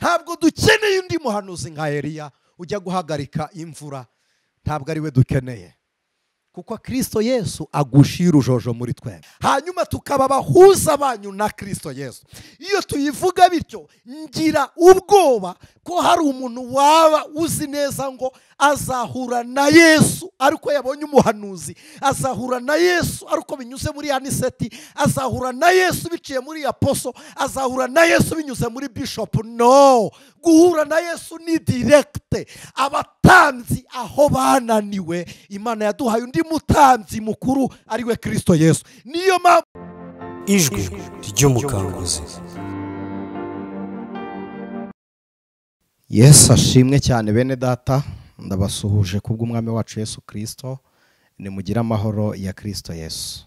Ntabwo dukeneye undi muhanuzi nka Eliya ujya guhagarika imvura, ntabwo ari we dukeneye, kuko Kristo Yesu agushira urujojo muri twe, hanyuma tukaba abahuza banyu na Kristo Yesu. Iyo tuyivuga bityo ngira ubwoba ko hari umuntu waba uzi neza ngo azahura na Yesu ariko yabonye umuhanuzi, azahura na Yesu ariko binyuze muri Aniseti, azahura na Yesu biciye muri Aposo, azahura na Yesu binyuze muri Bishop. No, guhura na Yesu ni direct. Abatambyi aho bananiwe, Imana yaduhaye undi mutambyi mukuru ariwe Kristo Yesu. Niyo mpamvu Ijwi ry'Umukanguzi. Yesu ashimwe cyane. Bene data, ndabasuhuje kubw'umwami wacu Yesu Kristo. Nimugire amahoro ya Kristo Yesu.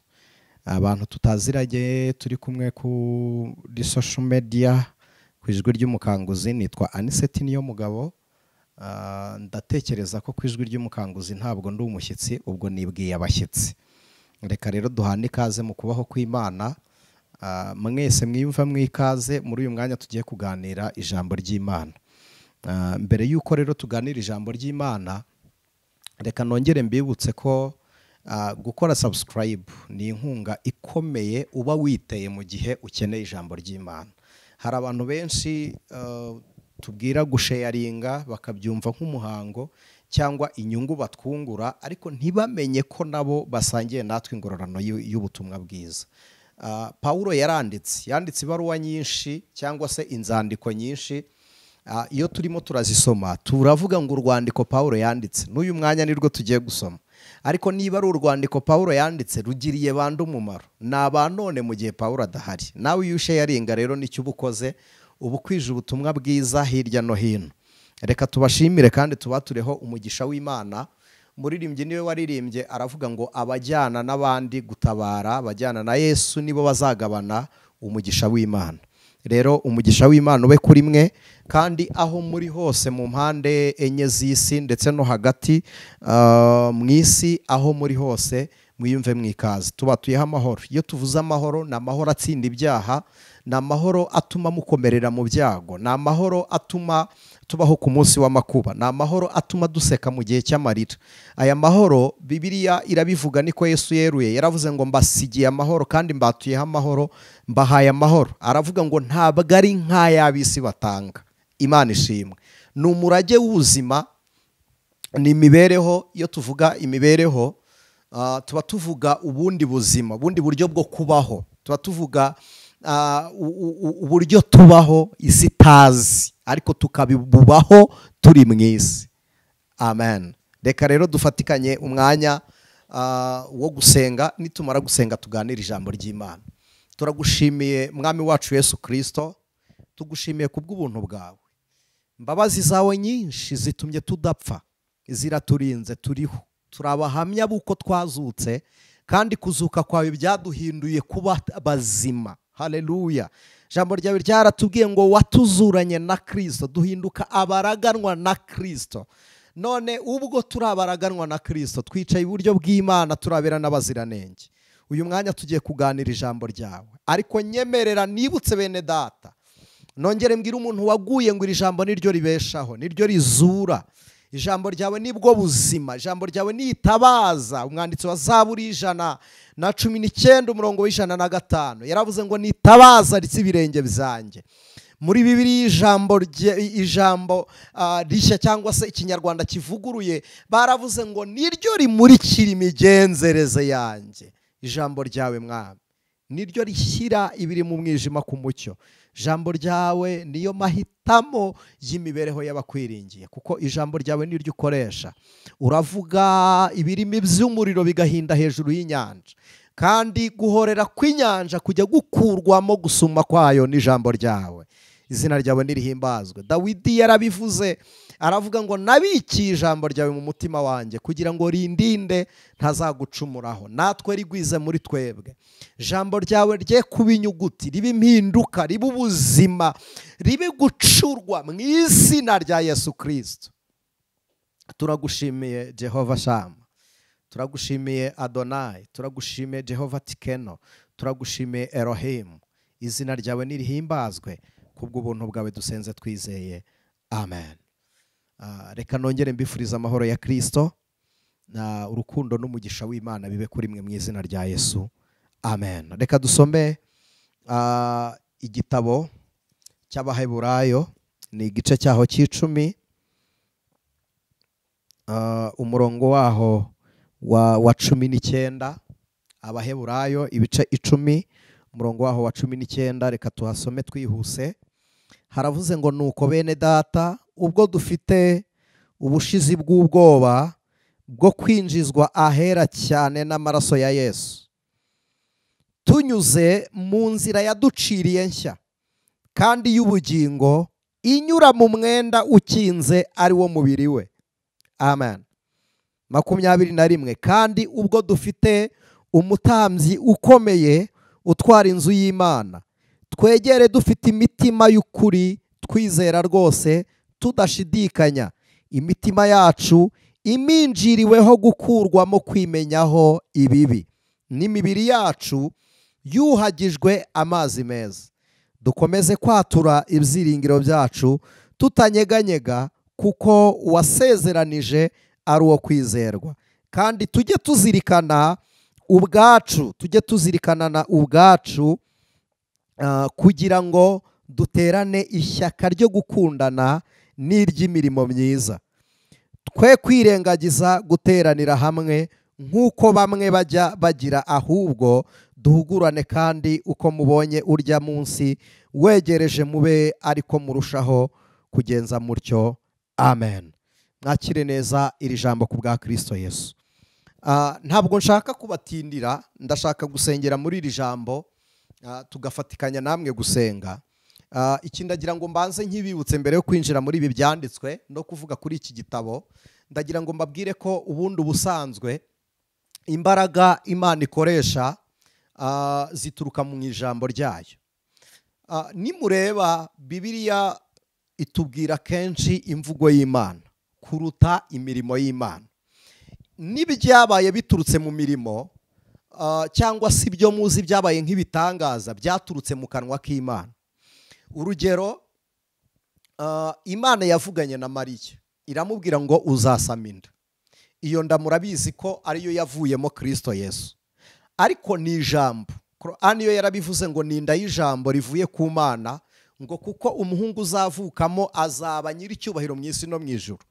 Abantu tutaziranye turi kumwe kuri social media ku Ijwi ry'Umukanguzi, nitwa Aniseti niyo mugabo. Ndatekereza ko ku Ijwi ry'Umukanguzi ntabwo ndi umushyitsi, ubwo nibwiye abashyitsi. Reka rero duhane ikaze mu kubaho kw'Imana. Mwese mwiyumva mwikaze muri uyu mwanya tugiye kuganira ijambo ry'Imana. Mbere y'uko rero tuganira ijambo ry'Imana, reka nongere mbibutse ko gukora subscribe ni inkunga ikomeye uba witeye mu gihe ukeneye ijambo ry'Imana. Hari abantu benshi tubwira gusharinga bakabyumva nk'umuhango cyangwa inyungu batwungura, ariko ntibamenye ko nabo basangiye natwe ingororano y'ubutumwa bwiza. Paulo yanditse ibaruwa nyinshi cyangwa se inzandiko nyinshi. Iyo turimo turazisoma turavuga ngo urwandiko Paulo yanditse, n'uyu mwanya nirwo tugiye gusoma. Ariko niba ari urwandiko Paulo yanditse rugiriye bande umumaro, ni abanone mu gihe Paulo adahari. Nawe iyo usharinga rero nicyo uba ukoze, uba ukwije ubutumwa bwiza hirya no hino. Reka tubashimire kandi tubatureho umugisha w'Imana. Muririmbyi niwe waririmbye aravuga ngo abajyana n'abandi gutabara, abajyana na Yesu nibo bazagabana umugisha w'Imana. Rero umugisha w'Imana ube kuri mwe, kandi aho muri hose mu mpande enye z'isi ndetse no hagati mu isi, aho muri hose mwiyumve mwikaze. Tubatuyeho amahoro. Iyo tuvuze amahoro, ni amahoro atsinda ibyaha, ni amahoro atuma mukomerera mu byago, ni amahoro atuma tubaho ku munsi w'amakuba, ni amahoro atuma duseka mu gihe cy'amarira. Aya mahoro Bibiliya irabivuga, niko Yesu yeruye, yaravuze ngo mbasigiye amahoro kandi mbatuyeho amahoro, mbahaye amahoro. Aravuga ngo ntabwo ari nk'ay'ab'isi batanga. Imana ishimwe. Ni umurage w'ubuzima, ni imibereho. Iyo tuvuga imibereho tuba tuvuga ubundi buzima, ubundi buryo bwo kubaho, tuba tuvuga uburyo tubaho isi itazi, ariko tukabibubaho turi mu isi. Amen. Reka rero dufatikanye umwanya wo gusenga, nitumara gusenga tuganira ijambo ry'Imana. Turagushimiye Mwami wacu Yesu Kristo, tugushimiye kubw'ubuntu bwawe. Imbabazi zawe nyinshi zitumye tudapfa, ziraturinze, turiho, turabahamya buko twazutse, kandi kuzuka kwawe byaduhinduye kuba bazima. Haleluya. Ijambo ryawe ryaratubwiye ngo watuzuranye na Kristo, duhinduka abaraganwa na Kristo. None ubwo turabaraganwa na Kristo, twicaye iburyo bw'Imana, turabera n'abaziranenge. Uyu mwanya tugiye kuganira ijambo ryawe, ariko nyemerera nibutse bene data, nongere mbwira umuntu waguye ngo iri jambo niryo ribeshaho, niryo rizura. Ijambo ryawe nibwo buzima, ijambo ryawe nitabaza. Umwanditsi wa Zaburi 119 umurongo wa 105 yaravuze ngo nitabaza ry'ibirenge byanjye. Muri Bibiliya ijambo rishya cyangwa se Ikinyarwanda kivuguruye baravuze ngo niryo rimurikira imigenzereze yanjye. Ijambo ryawe Mwami niryo rishyira ibiri mu mwijima ku mucyo. Ijambo ryawe niyo mahitamo y'imibereho y'abakwiringiye, kuko ijambo ryawe niryo ukoresha. Uravuga ibirimi by'umuriro bigahinda hejuru y'inyanja, kandi guhorera kw'inyanja kujya gukurwamo gusuma kwayo n'ijambo ryawe. Izina ryawe nirihimbazwe. Dawidi yarabivuze aravuga ngo nabikiye ijambo ryawe mu mutima wanjye kugira ngo rindinde ntazagucumuraho. Natwe rigwize muri twebwe. Ijambo ryawe rye kuba inyuguti, ribe impinduka, ribe ubuzima, ribe gucurwa mu izina rya Yesu Kristo. Turagushimiye Jehova Shama, turagushimiye Adonai, turagushimiye Jehova Tikeno, turagushimiye Elohim. Izina ryawe nirihimbazwe, Kubw'ubuntu bwawe dusenze twizeye, amen. Reka nongere mbifuriza amahoro ya Kristo na urukundo n'umugisha w'Imana bibe kuri mwe mu izina rya Yesu, amen. Reka dusome igitabo cy'Abaheburayo, ni igice cyaho cy'icumi, umurongo waho wa 19. Abaheburayo ibice 10, umurongo waho wa 19. Reka tuhasome twihuse. Haravuze ngo: nuko bene data, ubwo dufite ubushizi bw'ubwoba bwo kwinjizwa ahera cyane n'amaraso ya Yesu, tunyuze mu nzira yaduciriye nshya kandi y'ubugingo, inyura mu mwenda ukinze ari wo mubiri we. Amen. 21. Kandi ubwo dufite umutambyi ukomeye utwara inzu y'Imana, twegere dufite imitima y'ukuri, twizera rwose tudashidikanya, imitima yacu iminjiriweho gukurwamo kwimenyaho ibibi, n'imibiri yacu yuhagijwe amazi meza. Dukomeze kwatura ibyiringiro byacu tutanyeganyega, kuko uwasezeranije ari uwo kwizerwa. Kandi tujye tuzirikana ubwacu, tujye tuzirikanana ubwacu, kugira ngo duterane ishyaka ryo gukundana n'iry'imirimo myiza. Twe kwirengagiza guteranira hamwe nk'uko bamwe bajya bagira, ahubwo duhugurane, kandi uko mubonye urya munsi wegereje mube ariko murushaho kugenza mutyo. Amen. Mwakire neza iri jambo ku bwa Kristo Yesu. Ntabwo nshaka kubatindira, ndashaka gusengera muri iri jambo, tugafatikanya namwe gusenga. Iki ndagira ngo mbanze nkibibutse mbere yo kwinjira muri ibi byanditswe no kuvuga kuri iki gitabo. Ndagira ngo mbabwire ko ubundi ubusanzwe imbaraga Imana ikoresha zituruka mu ijambo ryayo. Nimureba Bibiliya itubwira kenshi imvugo y'Imana kuruta imirimo y'Imana. N'ibyabaye biturutse mu mirimo, cyangwa se ibyo muzi byabaye nk'ibitangaza, byaturutse mu kanwa k'Imana. Urugero, Imana yavuganye na Mariya iramubwira ngo uzasama inda. Iyo nda murabizi ko ariyo yavuyemo Kristo Yesu. Ariko ni ijambo. Qur'an yo yarabivuze ngo ni inda y'ijambo rivuye ku Mana, ngo kuko umuhungu uzavukamo azaba nyiricyubahiro mu isi no mu ijuru.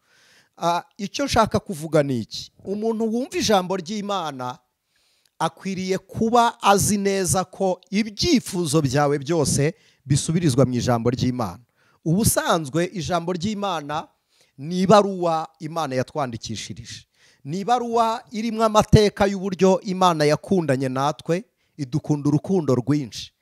Icyo nshaka kuvuga ni iki: umuntu wumva ijambo ry'Imana akwiriye kuba azi neza ko ibyifuzo byawe byose bisubirizwa mu ijambo ry'Imana. Ubusanzwe ijambo ry'Imana ni ibaruwa Imana yatwandikishirije, ni ibaruwa irimo amateka y'uburyo Imana yakundanye natwe, idukunda urukundo rwinshi.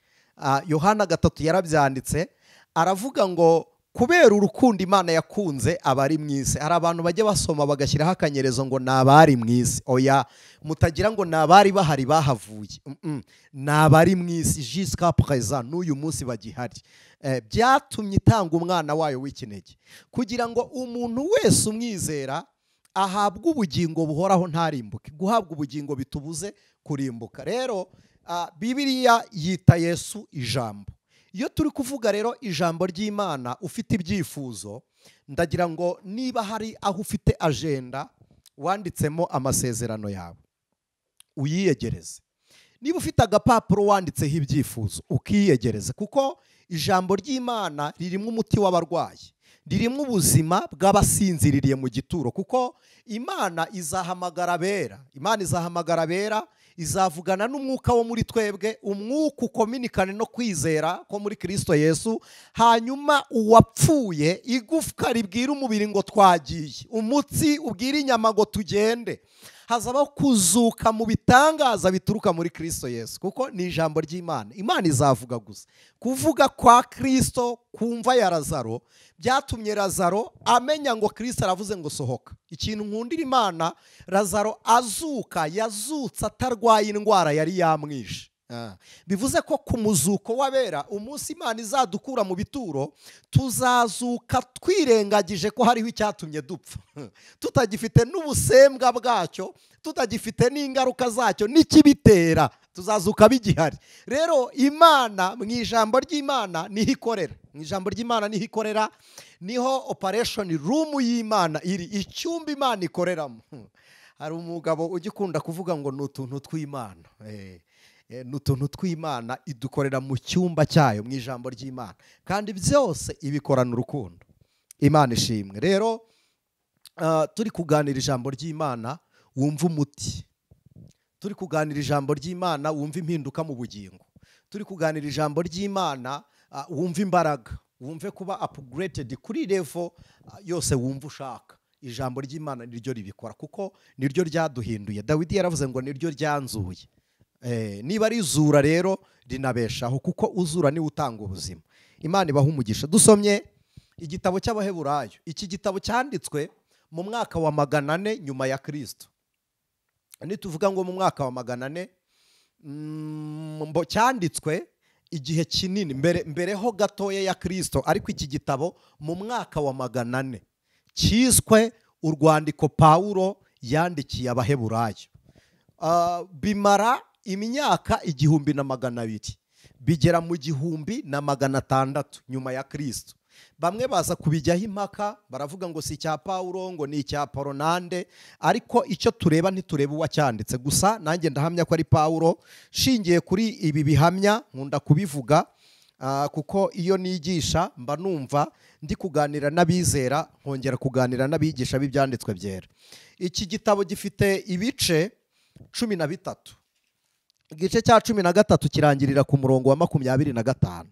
Yohana 3 yarabyanditse, aravuga ngo kubera urukundo Imana yakunze abari mu isi. Hari abantu bajya basoma bagashyiraho akanyerezo ngo ni abari mu isi. Oya, mutagira ngo ni abari bahari bahavuye. Ni abari mu isi jusqu'à présent, n'uyu munsi bagihari. Byatumye itanga umwana wayo w'ikinege, kugira ngo umuntu wese umwizera ahabwe ubugingo buhoraho ntarimbuke. Guhabwa ubugingo bitubuze kurimbuka. Rero Bibiliya yita Yesu ijambo. Iyo turi kuvuga rero ijambo ry'Imana ufite ibyifuzo, ndagira ngo niba hari aho ufite agenda wanditsemo amasezerano yawe, uyiyegereze. Niba ufite agapapuro wanditseho ibyifuzo, ukiyegereze, kuko ijambo ry'Imana ririmo umuti w'abarwayi, ririmo ubuzima bw'abasinziririye mu gituro, kuko Imana izahamagara abera. Imana izahamagara abera, izavugana n'umwuka wo muri twebwe, umwuka ukominikane no kwizera ko muri Kristo Yesu. Hanyuma uwapfuye igufwa ribwira umubiri ngo twagiye, umutsi ubwira inyama ngo tugende. Hazabaho kuzuka mu bitangaza bituruka muri Kristo Yesu, kuko ni ijambo ry'Imana. Imana izavuga gusa. Kuvuga kwa Kristo kumva ya Lazaro byatumye Lazaro amenya ngo Kristo aravuze ngo sohoka. Ikintu nkundira Imana, Lazaro azuka, yazutse atarwaye indwara yari yamwishe. Bivuze ko ku muzuko w'abera, umunsi Imana izadukura mu bituro, tuzazuka twirengagije ko hariho icyatumye dupfa, tutagifite n'ubusembwa bwacyo, tutagifite n'ingaruka zacyo n'ikibitera, tuzazuka bigihari. Rero Imana mu ijambo ry'Imana niho ikorera. Mu ijambo ry'Imana niho ikorera, niho operation room y'Imana iri, icyumba Imana ikoreramo. Hari umugabo ugikunda kuvuga ngo ni utuntu tw'Imana. Ni utuntu tw'Imana, idukorera mu cyumba cyayo mu ijambo ry'Imana, kandi byose ibikorana urukundo. Imana ishimwe. Rero turi kuganira ijambo ry'Imana wumva umuti, turi kuganira ijambo ry'Imana wumva impinduka mu bugingo, turi kuganira ijambo ry'Imana wumva imbaraga, wumve kuba upgraded kuri level yose wumva ushaka. Ijambo ry'Imana niryo ribikora, kuko niryo ryaduhinduye. Dawidi yaravuze ngo niryo ryanzuye. Niba rizura rero rinabeshaho, kuko uzura niwe utanga ubuzima. Imana ibaha umugisha. Dusomye igitabo cy'Abaheburayo. Iki gitabo cyanditswe mu mwaka wa 400 nyuma ya Kristo. Nituvuga ngo mu mwaka wa 400, cyanditswe igihe kinini mbere ho gatoya ya Kristo, ariko iki gitabo mu mwaka wa 400 cyiswe urwandiko Paulo yandikiye Abaheburayo. Bimara imyaka 1200 bigera mu 1600 nyuma ya Kristo. Bamwe baza kubijyaho impaka, baravuga ngo si icya Paulo, ngo ni icya Poronande, ariko icyo tureba ntitureba uwacyanditse. Gusa nanjye ndahamya ko ari Paulo, shingiye kuri ibi bihamya. Nkunda kubivuga kuko iyo nigisha mba numva ndi kuganira n'abizera, nkongera kuganira n'abigisha b'ibyanditswe byera. Iki gitabo gifite ibice 13. Igice cya 13 kirangirira ku murongo wa 25.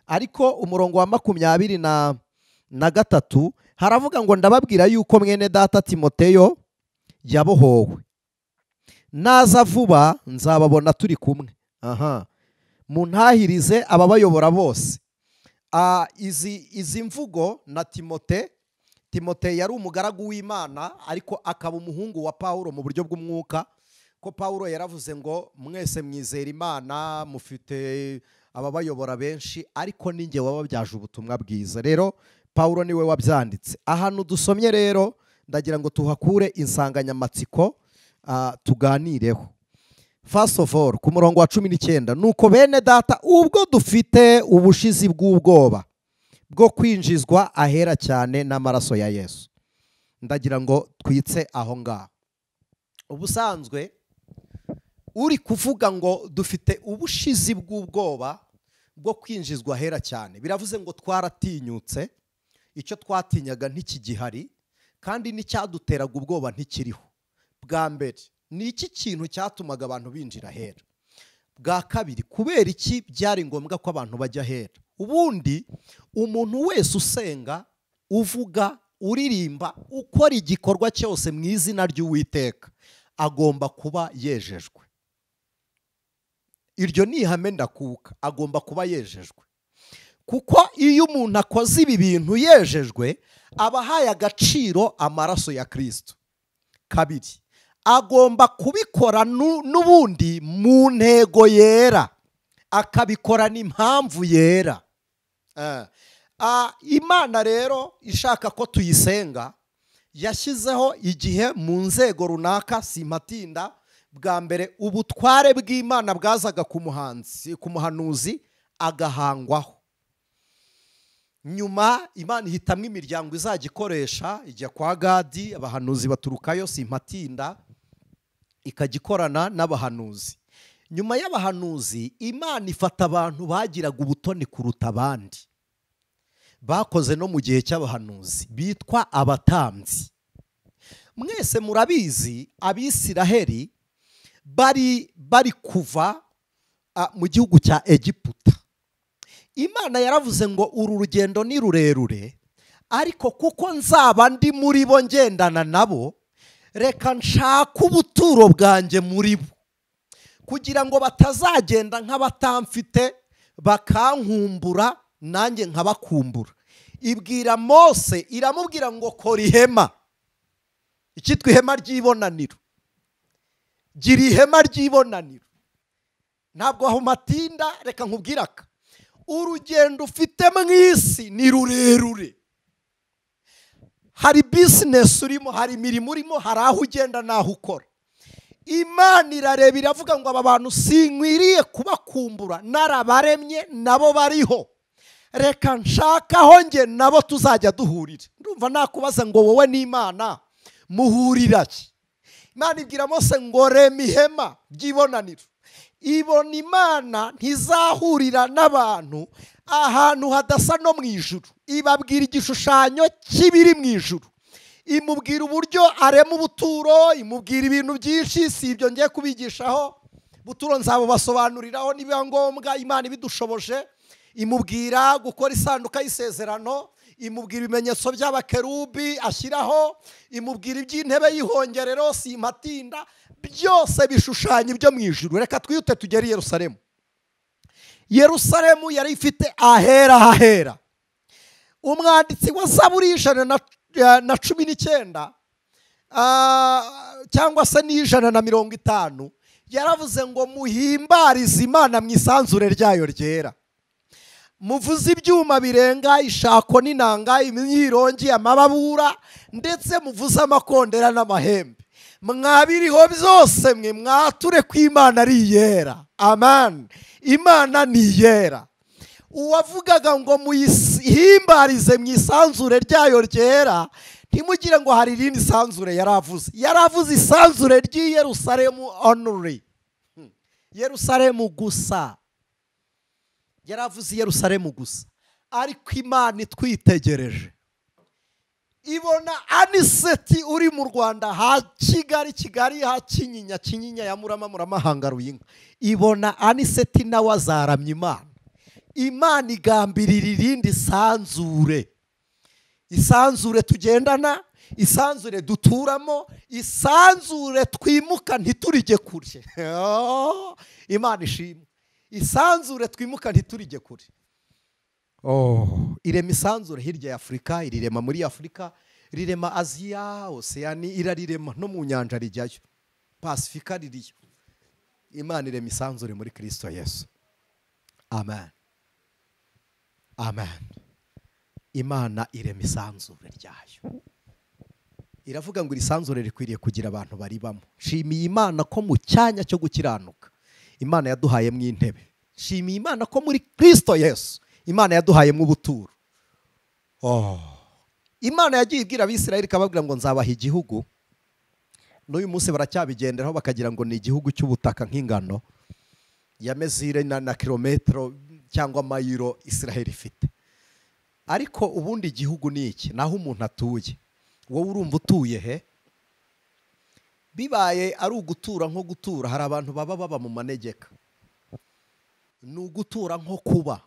Ariko umurongo wa 23 haravuga ngo ndababwira yuko mwene data Timoteyo yabohowe, naza vuba nzababona turi kumwe. Aha, muntahirize ababayobora bose. Izi mvugo na Timote yari umugaragu w'Imana, ariko akaba umuhungu wa Paulo mu buryo bw'umwuka, ko Paulo yaravuze ngo mwese mwizera Imana, mufite ababayobora benshi, ariko ninjye wababyaje ubutumwa bwiza. Rero Paulo niwe wabyanditse. Ahantu dusomye rero ndagira ngo tuhakure insanganyamatsiko tuganireho. First of all, ku murongo wa 19, nuko bene data ubwo dufite ubushizi bw'ubwoba bwo kwinjizwa ahera cyane n'amaraso ya Yesu. Ndagira ngo twitse aho ngaho. Ubusanzwe uri kuvuga ngo dufite ubushizi bw'ubwoba bwo kwinjizwa ahera cyane, biravuze ngo twaratinyutse, icyo twatinyaga ntikigihari, kandi n'icyaduteraga ubwoba ntikiriho. Bwa mbere, ni iki kintu cyatumaga abantu binjira ahera? Bwa kabiri, kubera iki byari ngombwa ko abantu bajya ahera? Ubundi umuntu wese usenga, uvuga, uririmba, ukora igikorwa cyose mu izina ry'Uwiteka agomba kuba yejejwe. Iryo ni ihame ndakuka, agomba kuba yejejwe. Kuko iyo umuntu akoze ibi bintu yejejwe, aba ahaye agaciro amaraso ya Kristo. Kabiri, agomba kubikora n'ubundi mu ntego yera, akabikora n'impamvu yera. Imana rero ishaka ko tuyisenga, yashyizeho igihe mu nzego runaka, simpatinda. Bwa mbere ubutware bw'Imana bwazaga ku muhanzi, ku muhanuzi, agahangwaho. Nyuma Imana ihitamwe imiryango izajya ikoresha, ijya kwa Gadi, abahanuzi baturukayo, simpatinda, ikajya ikorana n'abahanuzi. Nyuma y'abahanuzi Imana ifata abantu bagiraga ubutoni kuruta abandi, bakoze no mu gihe cy'abahanuzi, bitwa abatambyi. Mwese murabizi, Abisiraheli bari kuva mu gihugu cya Egiputa. Imana yaravuze ngo uru rugendo ni rurerure, ariko kuko nzaba ndi muri bo ngendana nabo, reka nshaka ubuturo bwanjye muri bo, kugira ngo batazagenda nk'abatamfite bakankumbura nanjye nkabakumbura. Ibwira Mose, iramubwira ngo kora ihema, icyitwa ihema ry'ibonaniro. Gira ihema ry'ibonaniro. Ntabwo aho matinda, reka nkubwiraka, urugendo ufite mu isi ni rurerure. Hari business urimo, hari imirimo urimo, hari aho ugenda n'aho ukora. Imana irareba iravuga ngo aba bantu sinkwiriye kubakumbura, narabaremye nabo bariho. Reka nshaka aho njye nabo tuzajya duhurira. Ndumva nakubaza ngo wowe n'Imana muhurira ki? Imana ibwira Mose ngo rema ihema ry'ibonaniro. Ibona Imana ntizahurira n'abantu ahantu hadasa no mu ijuru. Ibabwira igishushanyo cy'ibiri mu ijuru, imubwira uburyo arema ubuturo, imubwira ibintu byinshi. Si ibyo ngiye kubigishaho, buturo nzabubasobanuriraho nibiba ngombwa Imana ibidushoboje. Imubwira gukora isanduka y'isezerano, imubwira ibimenyetso by'abakerubi ashyiraho, imubwira iby'intebe y'ihongerero, simatinda, byose bishushanya ibyo mu ijuru. Reka twihute tugere i Yerusalemu. Yerusalemu yari ifite ahera hahera. Umwanditsi wa Zaburi 119 cyangwa se ni 150 yaravuze ngo muhimbarize Imana mu isanzure ryayo ryera, muvuze ibyuma birenga ishako n'inanga, imyirongi, amababura, ndetse muvuze amakondera n'amahembe. Mwabiriho byose mwe mwature ko Imana ari iyera. Amen. Imana ni iyera. Uwavugaga ngo muyihimbarize mu isanzure ryayo ryera, ntimugire ngo hari irindi sanzure yaravuze. Yaravuze isanzure ry'i Yerusalemu only. Yerusalemu gusa. Yaravuze Yerusalemu gusa. Ariko Imana itwitegereje, ibona Aniseti uri mu Rwanda, ha Kigali, Kigali, ha Kinyinya, Kinyinya ya Murama, Muramahanga, Ruyinga. Ibona Aniseti nawe azaramya Imana. Imana igambirira irindi sanzure, isanzure tugendana, isanzure duturamo, isanzure twimuka ntiturige kure. Imana ishimwe. Isanzure twimuka ntiturige kure. Irema isanzure hirya ya Afurika, irirema muri Afurika, rirema Aziya, Oceani, irarirema no mu nyanja rijyayo, Pasifika ririyo. Imana irema isanzure muri Kristo Yesu. Amen. Amen. Imana irema isanzure ryayo. Iravuga ngo iri sanzure rikwiriye kugira abantu baribamo. Nshimiye Imana ko mu cyanya cyo gukiranuka Imana yaduhayemo intebe. Nshimiye Imana ko muri Kristo Yesu Imana yaduhayemo ubuturo. Imana yagiye ibwira Abisirayeli ikababwira ngo nzabaha igihugu. N'uyu munsi baracyabigenderaho bakagira ngo ni igihugu cy'ubutaka nk'ingano ya mezire na kilometero cyangwa mayiro Israel ifite. Ariko ubundi igihugu ni iki? Naho umuntu atuye. Wowe urumva utuye he? Bibaye ari ugutura nko gutura, hari abantu baba mu manegeka. Ni ugutura nko kuba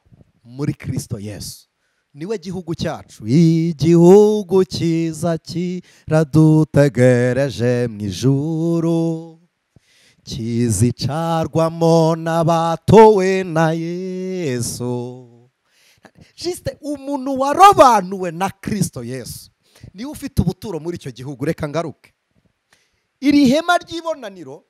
muri Kristo Yesu. Niwe gihugu cyacu. Igihugu cyiza kiradutegereje mu ijuru, kizicarwamo n'abatowe na Yesu. Juste umuntu warobanuwe na Kristo Yesu niwe ufite ubuturo muri icyo gihugu. Reka ngaruke. Iri hema ry'ibonaniro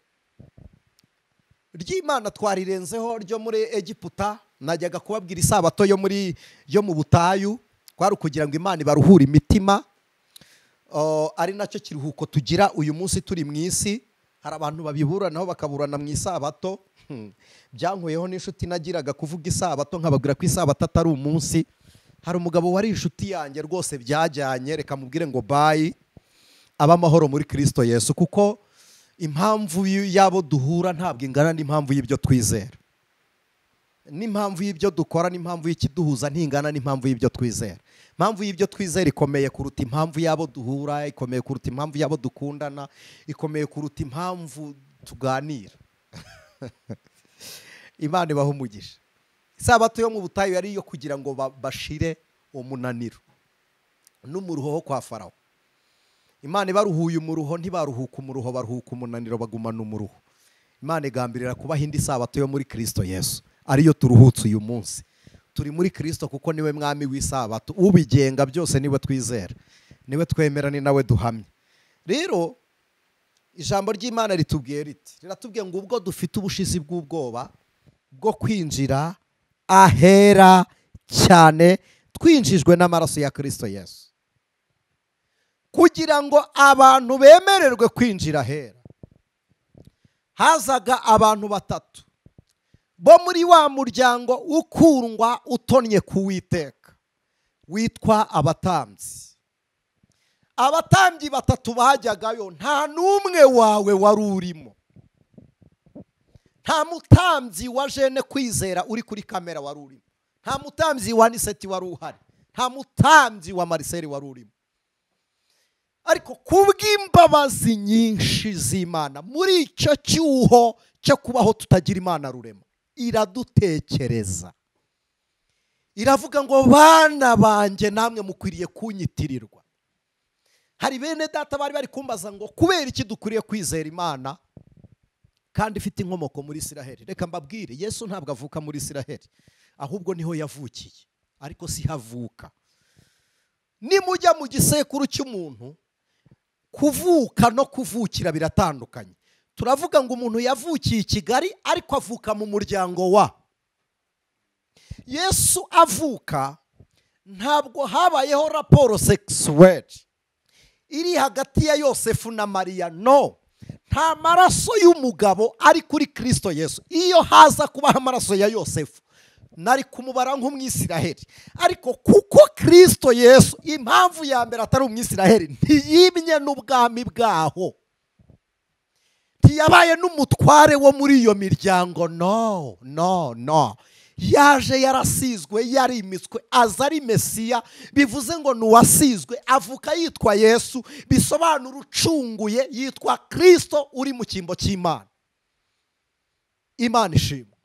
ry'Imana twarirenzeho ryo muri Egiputa. Najyaga kubabwira isabato yo mu butayu, kwari ukugira ngo Imana ibaruhure imitima, ari nacyo kiruhuko tugira uyu munsi turi mu isi. Hari abantu babiburanaho bakaburana mu isabato. Byankuyeho n'inshuti nagiraga kuvuga isabato, nkababwira ko isabato atari umunsi. Hari umugabo wari inshuti yanjye rwose byajyanye, reka mubwire ngo bayi, aba amahoro muri Kristo Yesu, kuko impamvu yabo duhura ntabwo ingana n'impamvu y'ibyo twizera, n'impamvu y'ibyo dukora, n'impamvu y'ikiduhuza ntingana n'impamvu y'ibyo twizera. Impamvu y'ibyo twizera ikomeye kuruta impamvu yabo duhura, ikomeye kuruta impamvu yabo dukundana, ikomeye kuruta impamvu tuganira. Imana ibahe umugisha. Isabato yo mu butayu yari iyo kugira ngo bashire umunaniro n'umuruho wo kwa Farawo. Imana ibaruhuye umuruho, ntibaruhuka umuruho, baruhuka umunaniro, bagumana umuruho. Imana igambirira kubaha indi sabato yo muri Kristo Yesu, ariyo turuhutse uyu munsi. Turi muri Kristo kuko niwe mwami w'isabato, ubigenga byose niwe twizera, niwe twemera, ni nawe duhamye. Rero ijambo ry'Imana ritubwiye riti, riratubwiye ngo ubwo dufite ubushizi bw'ubwoba bwo kwinjira ahera cyane, twinjijwe n'amaraso ya Kristo Yesu, kugira ngo abantu bemererwe kwinjira ahera. Hazaga abantu batatu Bo muri wa muryango ukundwa utonnye kuwiteka witwa abatambyi. Abatambyi batatu bajyagayo nta n'umwe wawe wari urimo. Nta mutambyi wa Jene Kwizera uri kuri kamera wari urimo. Nta mutambyi wa Niseti wari uhari. Nta mutambyi wa Marcel wari urimo. Ariko kubw'imbabazi nyinshi z'Imana muri icyo cyuho cyo kubaho tutagira Imana rurema, iradutekereza. Iravuga ngo bana banjye namwe mukwiriye kunyitirirwa. Hari bene data bari bari kumbaza ngo kubera iki dukwiriye kwizera Imana kandi ifite inkomoko muri Isiraheli. Reka mbabwire, Yesu ntabwo avuka muri Isiraheli, ahubwo niho yavukiye, ariko si havuka. Nimujya mu gisekuru cy'umuntu, kuvuka no kuvukira biratandukanye. Turavuga ngo umuntu yavukiye i Kigali ariko avuka mu muryango wa Yesu. Avuka ntabwo habayeho raporo sexuelle iri hagati ya Yosefu na Mariya. No, nta maraso y'umugabo ari kuri Kristo Yesu. Iyo haza kubaho amaraso ya Yosefu nari kumubara nk'umwisiraheli, ariko kuko Kristo Yesu impamvu ya mbere atari umwisiraheli, ntiyimye n'ubwami bwaho, ntiyabaye n'umutware wo muri iyo miryango. No, no, no. Yaje yarasizwe, yarimitswe, aza ari Mesiya, bivuze ngo nuwasizwe, avuka yitwa Yesu, bisobanura ucunguye, yitwa Kristo uri mu cyimbo cy'Imana. Imana ishimwe.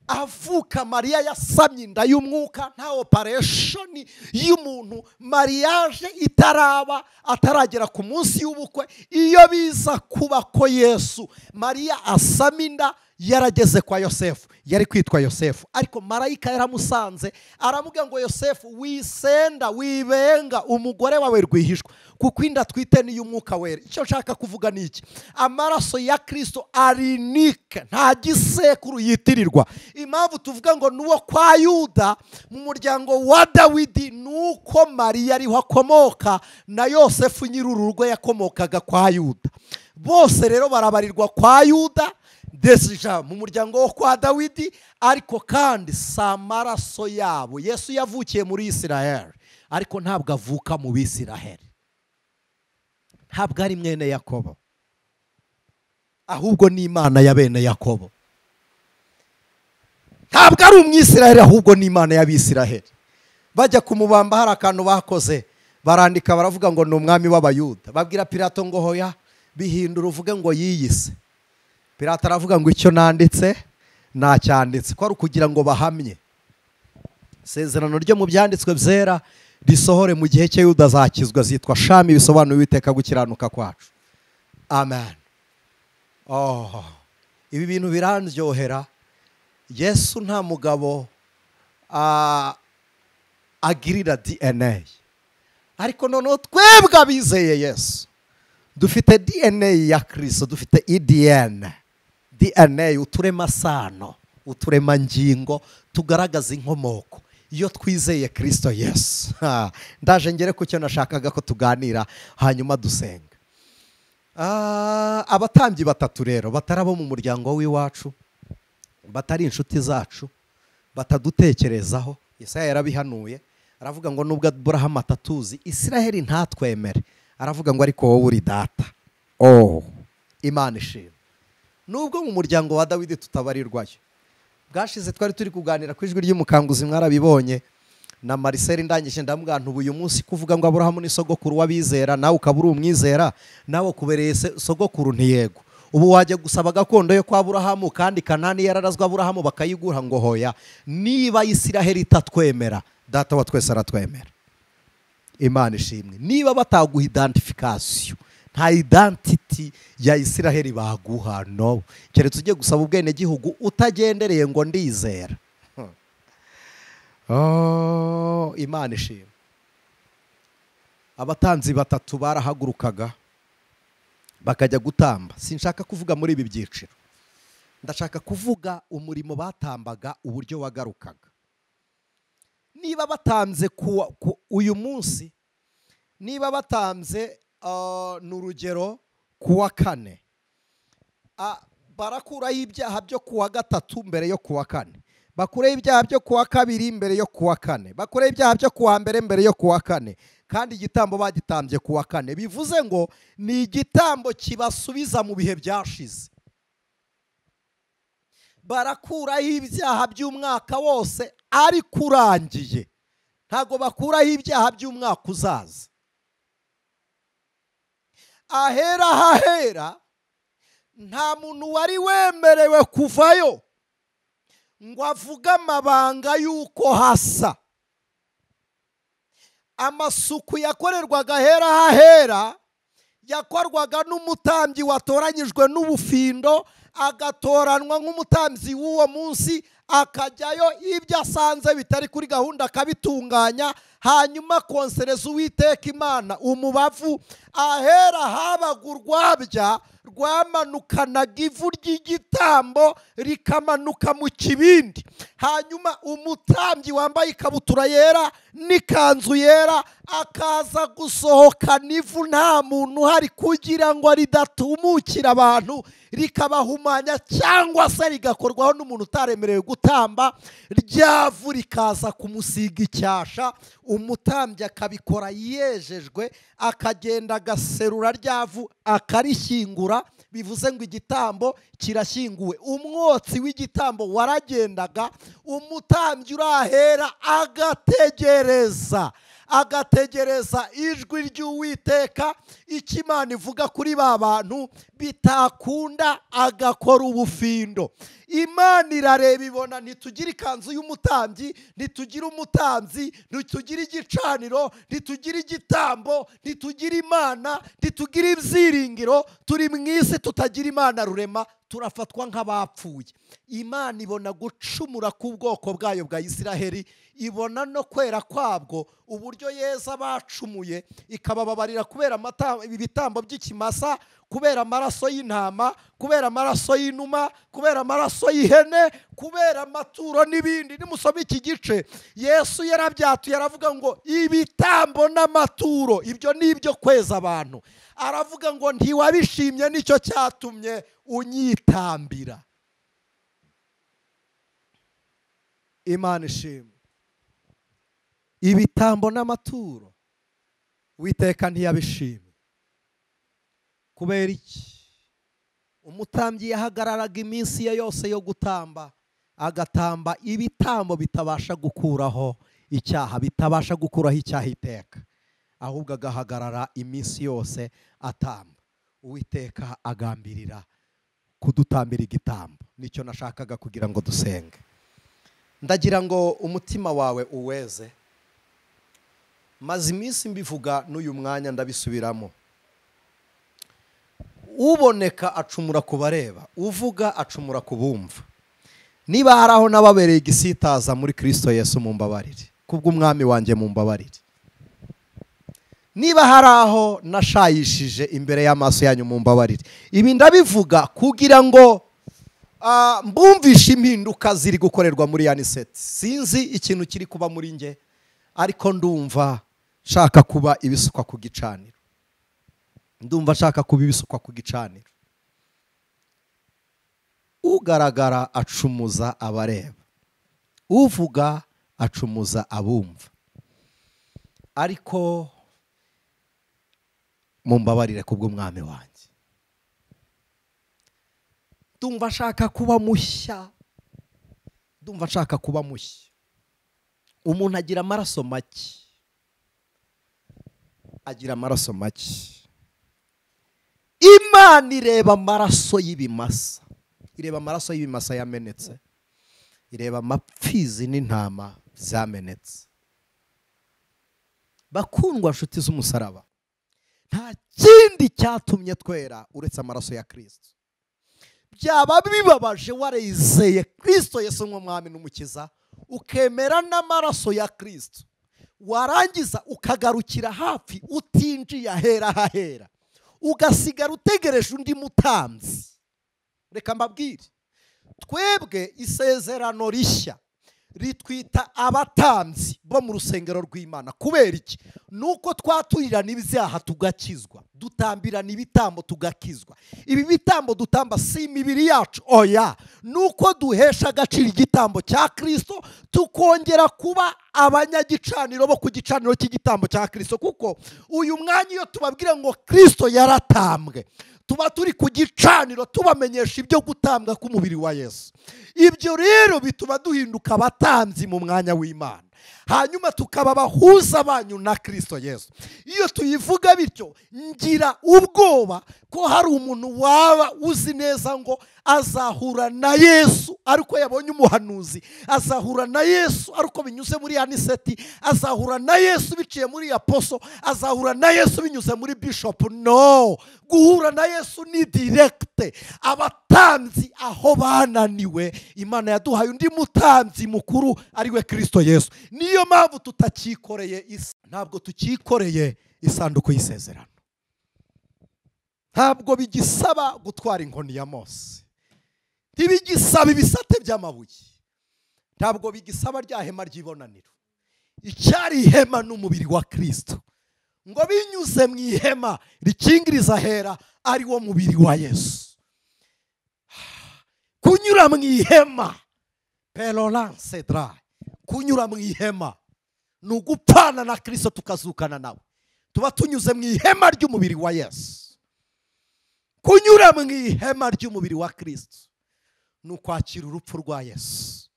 Avuka Mariya yasamye inda y'umwuka, nta operation y'umuntu, mariage itaraba, ataragera ku munsi w'ubukwe. Iyo biza kuba ko Yesu Mariya asama inda yarageze kwa Yosefu, yari kwitwa Yosefu, ariko marayika yaramusanze aramubwira ngo Yosefu wisenda wibenga umugore wawe rwihishwa, kuko inda twite ni y'umwuka wera. Icyo nshaka kuvuga ni iki: amaraso ya Kristo arinike, nta gisekuru yitirirwa. Impamvu tuvuga ngo nuwo kwa Yuda mu muryango wa Dawidi nuko Mariya ariho akomoka, na Yosefu nyir'urugo yakomokaga kwa Yuda. Bose rero barabarirwa kwa Yuda desija mu muryango wo kwa Dawidi, ariko kandi si amaraso yabo. Yesu yavukiye muri Isiraheli, ariko ntabwo avuka mu Bisiraheli, ntabwo ari mwene Yakobo, ahubwo ni Imana ya bene Yakobo. Ntabwo ari umwisiraheli, ahubwo ni Imana y'Abisiraheli. Bajya kumubamba hari akantu bakoze, barandika baravuga ngo ni umwami w'Abayuda. Babwira Pilato ngo hoya, bihindura uvuge ngo yiyise. Pilato aravuga ngo icyo nanditse nacyanditse, ko ari ukugira ngo bahamye isezerano ryo mu byanditswe byera risohore mu gihe cye Yuda azakizwa, zitwa Shami, bisobanuye Uwiteka gukiranuka kwacu. Amen. Oh, ibi bintu birandyohera. Yesu nta mugabo agirira DNA, ariko noneho twebwe abizeye Yesu dufite DNA ya Kristo, dufite EDN, DNA uturemasano, uturemangingo tugaragaza inkomoko iyo twizeye Kristo Yesu. Ndaje ngere ku cyo nashakaga ko tuganira hanyuma dusenga. Abatambyi batatu rero batarabo mu muryango w'iwacu, batari inshuti zacu, batadutekerezaho. Yesaya yarabihanuye aravuga ngo nubwo Aburahamu atatuzi, Isiraheli ntatwemere, aravuga ngo ariko wowe uri data. Oh, Imana ishimwe. Nubwo mu muryango wa Dawidi tutabarirwayo. Bwashize twari turi kuganira ku ijwi ry'umukanguzi, mwarabibonye na Marcel ndangije ndamubwira nti uyu munsi kuvuga ngo Aburahamu ni sogokuru w'abizera, nawe ukaba uri umwizera, nawe kubereye sogokuru ntiyego. Ubu wajya gusaba gakondo yo kwa Aburahamu kandi Kanani yararazwa Aburahamu bakayigura ngo hoya. Niba Isiraheli itatwemera, data wa twese aratwemera. Imana ishimwe. Niba bataguha identification, nta identity ya Isiraheli baguha, no. Keretse ujye gusaba ubwene gihugu utagendereye ngo ndizera. Oh, Imana ishimwe. Abatanzi batatu barahagurukaga bakajya gutamba. Sinshaka kuvuga muri ibi byiciro, ndashaka kuvuga umurimo batambaga uburyo wagarukaga. Niba batanze uyu munsi, niba batanze n'urugero kuwa kane, Barakuraho ibyaha byo kuwa gatatu mbere yo kuwa kane, bakureho ibyaha byo kuwa kabiri mbere yo kuwa kane, bakureho ibyaha byo kuwa mbere mbere yo kuwa kane, kandi igitambo bagitambye kuwa kane. Bivuze ngo ni igitambo kibasubiza mu bihe byashize. Barakuraho ibyaha by'umwaka wose ariko urangiye, ntago bakuraho ibyaha by'umwaka uzaza. Ahera hahera nta muntu wari wemerewe kuvayo ngo avuge amabanga y'uko hasa. Amasuku yakorerwaga ahera hahera yakorwaga n'umutambyi watoranyijwe n'ubufindo, agatoranwa nk'umutambyi w'uwo munsi, akajyayo ibyo asanze bitari kuri gahunda akabitunganya, hanyuma konsereza Uwiteka Imana umubavu. Ahera habaga urwabya rwamanukanaga ivu ry'igitambo rikamanuka mu kibindi, hanyuma umutambyi wambaye ikabutura yera n'ikanzu yera akaza gusohokana ivu nta muntu uhari, kugira ngo ridatumukira abantu rikabahumanya, cyangwa se rigakorwaho n'umuntu utaremerewe gutamba, ryavu rikaza kumusiga icyasha. Umutambyi akabikora yejejwe, akagenda agaserura ryavu akarishyingura. Bivuze ngo igitambo kirashyinguwe. Umwotsi w'igitambo waragendaga, umutambyi urahera agategereza ijwi ry'Uwiteka, icyo Imana ivuga kuri ba bantu, bitakunda agakora ubufindo. Imana irareba ibona ntitugira ikanzu y'umutambyi, ntitugira umutambyi, ntitugira igicaniro, ntitugira igitambo, ntitugira Imana, ntitugira ibyiringiro, turi mu isi tutagira Imana rurema, turafatwa nk'abapfuye. Imana ibona gucumura k'ubwoko bwayo bwa Isiraheli, ibona no kwera kwabwo, uburyo yeza bacumuye, ikabababarira kubera ibitambo by'ikimasa, kubera amaraso y'intama, kubera amaraso y'inuma, kubera amaraso y'ihene, kubera amaturo n'ibindi. Nimusoma iki gice, Yesu yarabyatuye aravuga ngo ibitambo n'amaturo ibyo ni ibyo kweza abantu. Aravuga ngo ntiwabishimye, nicyo cyatumye unyitambira. Imana ishimwe. Ibitambo n'amaturo Uwiteka ntiyabishimye. Kubera iki? Umutambyi yahagararaga iminsi ye yose yo gutamba, agatamba ibitambo bitabasha gukuraho icyaha, bitabasha gukuraho icyaha iteka, ahubwo agahagarara iminsi yose atamba. Uwiteka agambirira kudutambira igitambo. Nicyo nashakaga kugira ngo dusenge. Ndagira ngo umutima wawe uweze. Maze iminsi mbivuga n'uyu mwanya ndabisubiramo. Uboneka acumura ku bareba, uvuga acumura ku bumva. Niba hari aho nababereye igisitaza muri Kristo Yesu mumbabarire, kubw'umwami wanjye mumbabarire. Niba hari aho nashayishije imbere y'amaso yanyu mumbabarire. Ibi ndabivuga kugira ngo mbumvishe impinduka ziri gukorerwa muri Aniseti. Sinzi ikintu kiri kuba muri nge, ariko ndumva nshaka kuba ibisukwa ku gicaniro. Ndumva nshaka kuba ibisukwa ku gicaniro. Ugaragara acumuza abareba, uvuga acumuza abumva. Ariko mumbabarire kubw'umwami wanjye. Ndumva nshaka kuba mushya. Ndumva nshaka kuba mushya. Umuntu agira amaraso make. Agira amaraso make. Imana ireba amaraso y'ibimasa. Ireba amaraso y'ibimasa yamenetse. Ireba amapfizi n'intama zamenetse. Bakundwa nshuti z'umusaraba, nta kindi cyatumye twera uretse amaraso ya Kristo. Byaba bibabaje warezeye Kristo Yesu nk'umwami n'umukiza, ukemera n'amaraso ya Kristo, warangiza ukagarukira hafi utinjiye ahera hahera, ugasigara utegereje undi mutambyi. Reka mbabwire, twebwe isezerano rishya ritwita abatambyi bo mu rusengero rw'Imana. Kubera iki? Nuko twaturirana ibyaha tugakizwa. Dutambirana ibitambo tugakizwa. Ibi bitambo dutamba si imibiri yacu, oya, nuko duhesha agaciro igitambo cya Kristo, tukongera kuba abanyagicaniro bo ku gicaniro cy'igitambo cya Kristo. Kuko uyu mwanya iyo tubabwira ngo Kristo yaratambwe, tuba turi ku gicaniro tubamenyesha ibyo gutambwa k'umubiri wa Yesu. Ibyo rero bituma duhinduka abatambyi mu mwanya w'Imana, hanyuma tukaba abahuza banyu na Kristo Yesu. Iyo tuyivuga bityo, ngira ubwoba ko hari umuntu waba uzi neza ngo azahura na Yesu ariko yabonye umuhanuzi, azahura na Yesu ariko binyuze muri Aniseti, azahura na Yesu biciye muri Aposo, azahura na Yesu binyuze muri Bishop. No, guhura na Yesu ni direct. Abatambyi aho bananiwe, Imana yaduhaye undi mutambyi mukuru ariwe Kristo Yesu. Niyo mpamvu tutakikoreye isi, ntabwo tukikoreye isanduku y'isezerano. Ntabwo bigisaba gutwara inkoni ya Mose, ntibigisaba ibisate by'amabuye, ntabwo bigisaba rya hema ry'ibonaniro. Icyari ihema n'umubiri wa Kristo, ngo binyuze mu ihema rikingiriza hera ari wo mubiri wa Yesu. Kunyura mu ihema, pelolan cedra, kunyura mu ihema ni ugupfana na Kristo tukazukana nawe. Tuba tunyuze mu ihema ry'umubiri wa Yesu. Kunyura mu ihema ry'umubiri wa Kristo ni ukwakira urupfu rwa Yesu.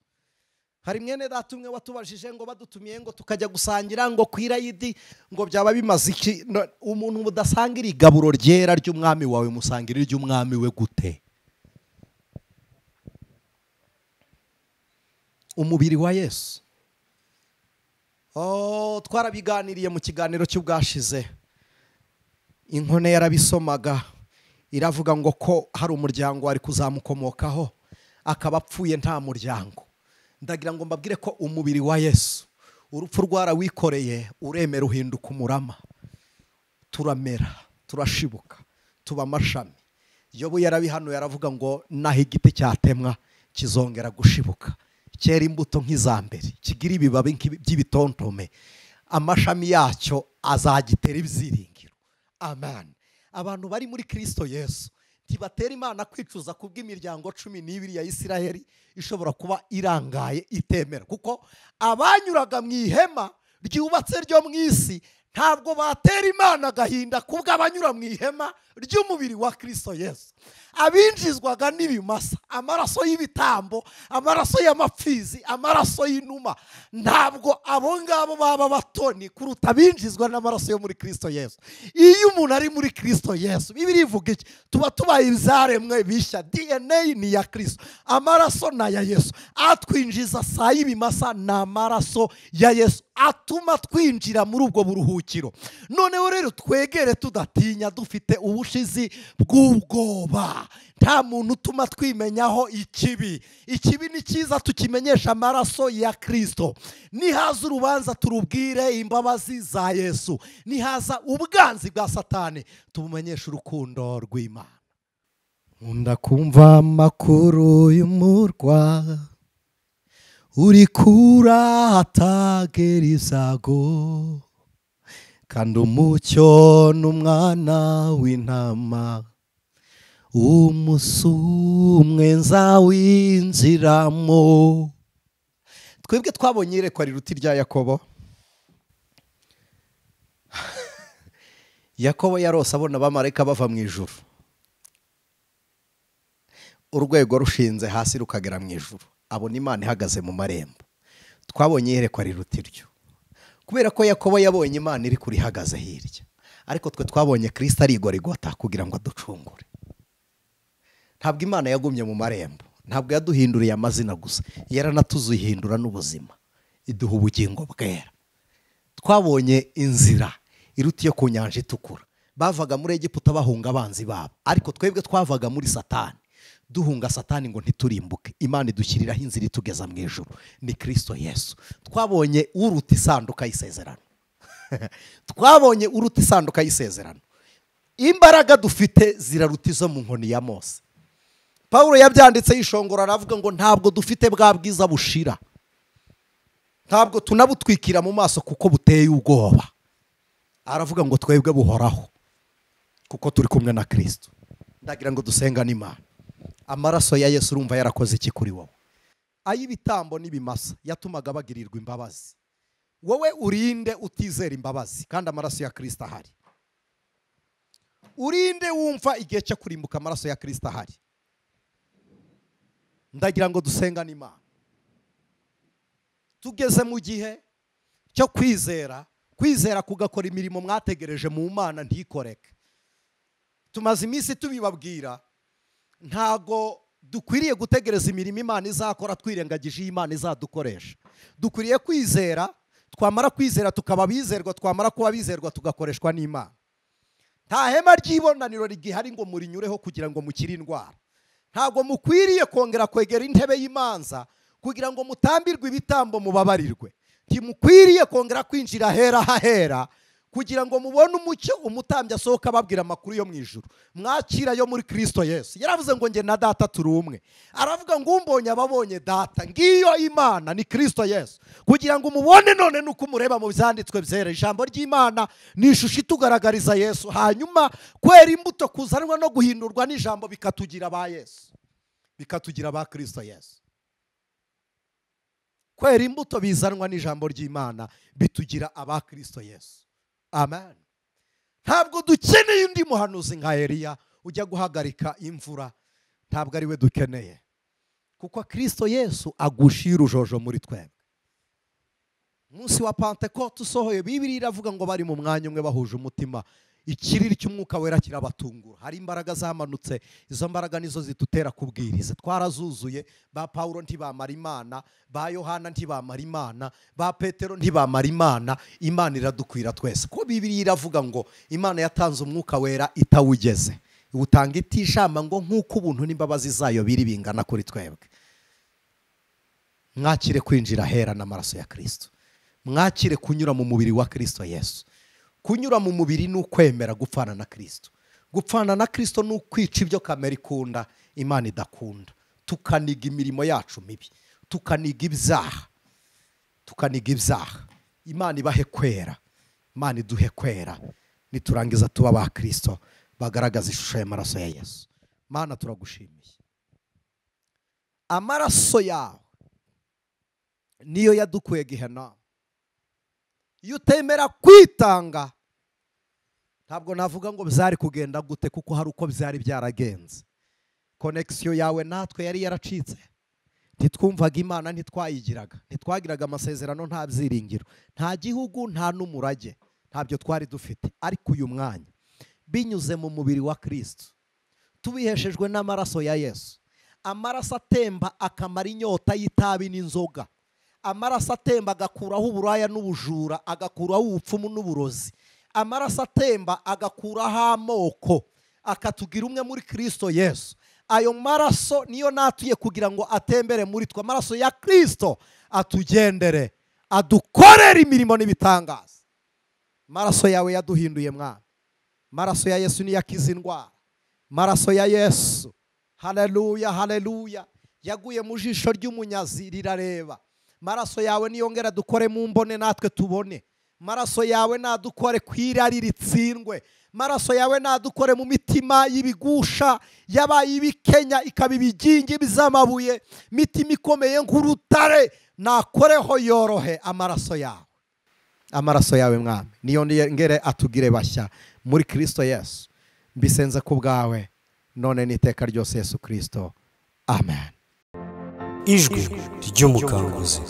Hari mwene data umwe watubajije ngo badutumiye ngo tukajya gusangira ngo ku irayidi ngo byaba bimaze iki? Umuntu mudasangira igaburo ryera ry'umwami wawe, musangira iry'umwami we gute? Umubiri wa Yesu. Oh, twarabiganiriye mu kiganiro cy'ubwashize. Inkone yarabisomaga iravuga ngo ko hari umuryango wari kuzamukomokaho akaba apfuye nta muryango. Ndagira ngo mbabwire ko umubiri wa Yesu urupfu rwarawikoreye, uremera uhinduka umurama, turamera, turashibuka, tuba amashami. Yobu yarabihanuye yaravuga ngo naho igiti cyatemwa kizongera gushibuka, cyera imbuto nk'iza mbere, kigira ibibabi by'ibitontome, amashami yacyo azagitera ibyiringiro. Amen. Abantu bari muri Kristo Yesu ntibatera Imana kwicuza kubw'imiryango 12 ya Isiraheli ishobora kuba irangaye itemera, kuko abanyuraga mu ihema ryubatse ryo mu isi ntabwo batera Imana agahinda kubw'abanyura mu ihema ry'umubiri wa Kristo Yesu. Abinjizwaga n'ibimasa, amaraso y'ibitambo, amaraso y'amapfizi, amaraso y'inuma, ntabwo abo ngabo baba batoni kuruta abinjizwa n'amaraso yo muri Kristo Yesu. Iyo umuntu ari muri Kristo Yesu, Bibiliya ivuga iki? Tuba tubaye ibyaremwe bishya. DNA ni ya Kristo, amaraso ni aya Yesu. Atwinjiza saa y'ibimasa ni amaraso ya Yesu, atuma twinjira muri ubwo buruhukiro. Noneho rero twegere tudatinya, dufite ubushizi bw'ubwoba. Nta muntu utuma twimenyaho ikibi. Ikibi ni cyiza tukimenyesha amaraso ya Kristo. Nihaza urubanza turubwire imbabazi za Yesu, nihaza ubwanzi bwa Satani tumumenyeshe urukundo rw'Imana. Nkunda kumva amakuru y'umurwa uri kura hatagera izago, kandi umucyo n'umwana w'intama umusumwe nzawinjiramo. Twebwe twabonye iyerekwa riruta irya Yakobo. Yakobo yarose abona abamarayika bava mu ijuru, urwego rushinze hasi rukagera mu ijuru, abona Imana ihagaze mu marembo. Twabonye iyerekwa riruta iryo, kubera ko Yakobo yabonye Imana iri kuri ihagaze hirya, ariko twe twabonye Kristo ari igorigota kugira ngo aducungure. Ntabwo Imana yagumye mu marembo, ntabwo yaduhinduriye amazina gusa, yaranatuzuhindura n'ubuzima, iduha ubugingo bwera. Twabonye inzira iruta iyo ku nyanja itukura. Bavaga muri Egiputa bahunga abanzi babo, ariko twebwe twavaga muri Satani duhunga Satani ngo ntiturimbuke. Imana idushyiriraho inzira itugeza mu ijuru, ni Kristo Yesu. Twabonye uruta isanduka y'isezerano. Twabonye uruta isanduka y'isezerano. Imbaraga dufite ziraruta izo mu nkoni ya Mose. Paulo yabyanditse yishongora aravuga ngo ntabwo dufite bwa bwiza bushira, ntabwo tunabutwikira mu maso kuko buteye ubwoba. Aravuga ngo twebwe buhoraho. Kuko turi kumwe na Kristo. Ndagira ngo dusengane Imana. Amaraso ya Yesu urumva yarakoze iki kuri wowe? Ay'ibitambo n'ibimasa yatumaga bagirirwa imbabazi. Wowe urinde utizera imbabazi kandi amaraso ya Kristo ahari. Urinde wumva igihe cyo kurimbuka amaraso ya Kristo ahari. Ndagira ngo dusengane Imana. Tugeze mu gihe cyo kwizera, kwizera kugakora imirimo mwategereje mu Mana ntikoreke. Tumaze iminsi tubibabwira, ntago dukwiriye gutegereza imirimo Imana izakora twirengagije Imana izadukoresha. Dukwiriye kwizera, twamara kwizera tukaba bizerwa, twamara kuba bizerwa tugakoreshwa n'Imana. Nta hema ry'ibonaniro rigihari ngo murinyureho kugira ngo mukire indwara. Ntago mukwiriye kongera kwegera intebe y'imanza kugira ngo mutambirwe ibitambo mubabarirwe. Ntimukwiriye kongera kwinjira hera hahera kugira ngo mubone umucyo umutambyi asohoka ababwira amakuru yo mu ijuru. Mwakira yo muri Kristo Yesu. Yaravuze ngo nge na data turi umwe. Aravuga ngo umbonye ababonye data. Ngiyo Imana ni Kristo Yesu. Kugira ngo umubone none nuko umureba mu byanditswe byera. Ijambo ry'Imana ni ishusho itugaragariza Yesu. Hanyuma kwera imbuto kuzanwa no guhindurwa n'ijambo bikatugira ba Yesu. Bikatugira ba Kristo Yesu. Kwera imbuto bizanwa n'ijambo ry'Imana bitugira aba Kristo Yesu. Amen. Ntabwo dukeneye undi muhanuzi nka Eliya ujya guhagarika imvura, ntabwo ari we dukeneye. Kuko Kristo Yesu agushira urujojo muri twebwe. Umunsi wa Pentekote usohoye, Bibiliya iravuga ngo bari mu mwanya umwe bahuje umutima. Ikiriri cy'umwuka wera kirabatungura. Hari imbaraga zamanutse, izo mbaraga nizo zidutera kubwiriza. Twarazuzuye, ba Paulo ntibamara Imana, ba Yohana ntibamara Imana, ba Petero ntibamara Imana, Imana iradukwira twese. Ko Bibiliya iravuga ngo Imana yatanze umwuka wera itawugeze. Iwutanga itishama ngo nk'uko ubuntu n'imbabazi zayo biri bingana kuri twebwe. Mwakire kwinjira hera n'amaraso ya Kristo. Mwakire kunyura mu mubiri wa Kristo Yesu. Kunyura mu mubiri ni ukwemera gupfana na Kristo. Gupfana na Kristo ni ukwica ibyo kamere ikunda, Imana idakunda. Tukaniga imirimo yacu mibi, tukaniga ibyaha, tukaniga ibyaha. Imana ibahe kwera, Imana iduhe kwera. Niturangiza tuba ba Kristo bagaragaza ishusho y'amaraso ya Yesu. Mana turagushimiye. Amaraso yawe niyo yadukuye Gehena. Iyo utemera kwitanga, ntabwo navuga ngo byari kugenda gute, kuko hari uko byari byaragenze. Connection yawe natwe yari yaracitse. Ntitwumvaga Imana, ntitwayigiraga, ntitwagiraga amasezerano, nta byiringiro, nta gihugu, nta n'umurage, ntabyo twari dufite. Ariko uyu mwanya binyuze mu mubiri wa Kristo, tubiheshejwe n'amaraso ya Yesu, amaraso atemba akamara inyota y'itabi n'inzoga, amaraso atemba agakuraho uburaya n'ubujura, agakuraho ubupfumu n'uburozi, amaraso atemba agakuraho amoko, akatugira umwe muri Kristo Yesu. Ayo maraso niyo natuye kugira ngo atembere muri twe. Amaraso ya Kristo atugendere, adukorere imirimo n'ibitangaza. Maraso yawe yaduhinduye mwana. Maraso ya Yesu niyo akiza indwara. Maraso ya Yesu, haleluya, haleluya, yaguye mu jisho ry'umunyazi rirareba. Maraso yawe niyongera dukore mu mbone natwe tubone. Maraso yawe nadukore kwirari ritsindwe. Maraso yawe nadukore mu mitima y'ibigusha yabaye ibikenya ikaba ibigingi bizamabuye, mitima ikomeye nk'urutare, nakoreho yorohe amaraso yawe. Amaraso yawe mwami niyo ngere atugire bashya muri Kristo Yesu. Mbisenze ku bwawe none n'iteka ryose Yesu Kristo. Amen. Ijwi ry'umukanguzi.